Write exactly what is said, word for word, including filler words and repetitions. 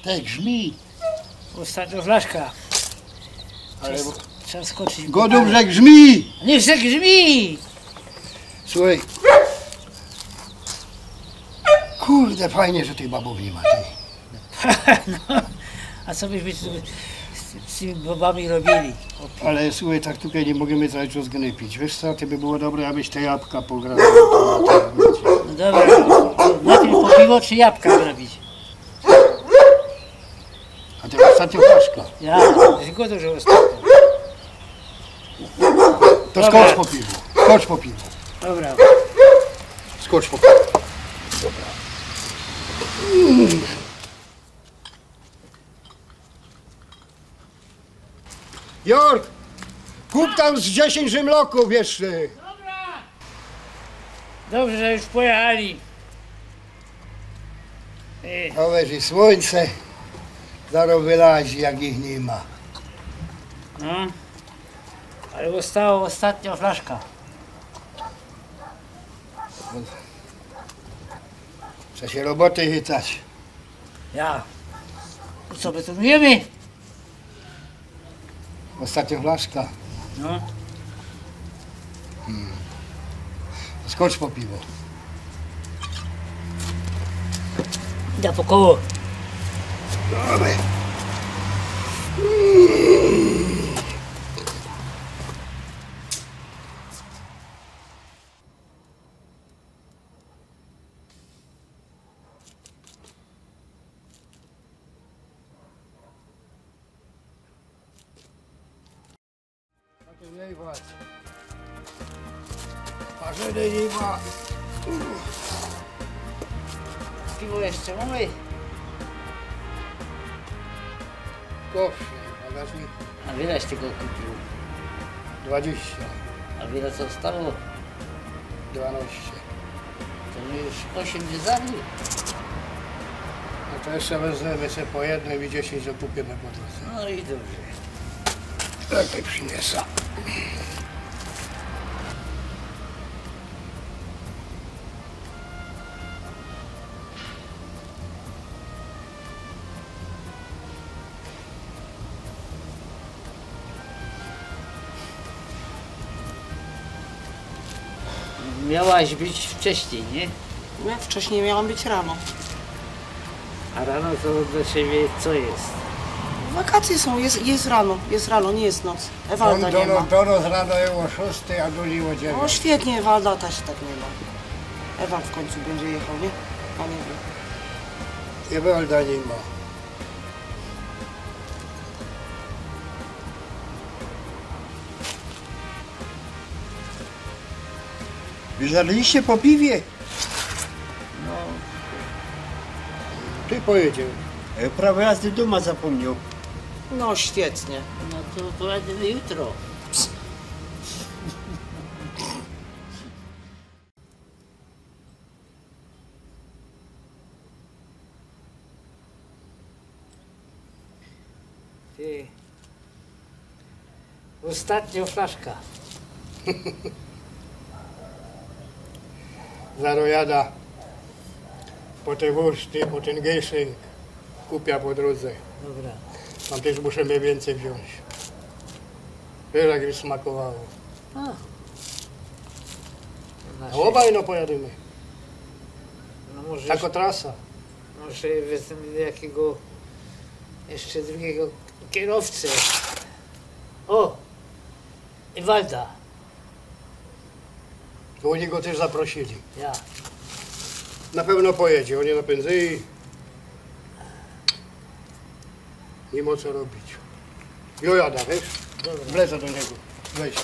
Te grzmi. Ôstatnio flaszka. Ale trzeba, bo trzeba skoczyć. Godōm, że grzmi! Niech se grzmi! Słuchej. Kurde, fajnie, że tych babōw niy ma, ty. No, a co byśmy z, z tymi babami robili? Ale słuchej, tak tukej niy możymy cały czas gnypić. Wiysz co, ty by było dobre, abyś te jabka pograł. No dobra, no, najpierw po piwo czy jabka robić? A ty ôstatnio flaszka. Ja, już go dużo ôstatnio. To skocz po piwo. Skocz po piwo. Dobra. Skocz po piwo. Dobra. Jork, kup tam z dziesiyńć rzymlokōw jeszcze. Dobra. Dobrze, że już pojechali. Ej. Dobrze, i słōńce zarŏz wylazi, jak ich niy ma. No. Ale ôstała ôstatnio flaszka. Trza sie roboty chytać. Ja. I co my tu robimy? Ôstatnio flaszka. No. Hmm. Skocz po piwo. Idę po koło. Dobra. Parzyny niy ma. Piwo jeszcze mamy? Kofie, magazyn. A wiele z tego kupił? Dwadzieścia. A wiele co stało? Dwanaście. To my już osiem nie zabił? No to jeszcze wezmymy se po jednym i dziesięć dokupimy po drodze. No i dobrze. Lepiej przyniosę. Miałaś być wcześniej, nie? No, wcześniej miałam być rano. A rano to dla ciebie co jest? Wakacje są, jest, jest rano, jest rano, nie jest noc. Ewalda nie ma. Do, do, do rano jest o szóstej, a do niej o dziewięć. O, świetnie, Ewalda też tak nie ma. Ewald w końcu będzie jechał, nie? Panie wie. Ewalda nie ma. Wy żarliście po piwie? No. Ty pojedziemy. E, prawo jazdy doma zapomniał. No świetnie. No to pojedziemy jutro. Ty. Ôstatnio flaszka. Zarŏz jada po te wurszty, po tyn gyszynk. Kupia po drōdze. Dobra. Tam tyż musimy wiyncyj wziōńć. Wiysz, jak mi smakowało. A. A ôbaj no pojadymy. No może takŏ trasa. Może wezmę jakiego jeszcze drugiego kierowcę. O! Ewalda. To ôni go tyż zaprosili. Ja. Na pewno pojedzie, ôni napyndzeli. Niy mo co robić. Jo, jada, wiysz? Dobra. Wlecã do niego. Weź.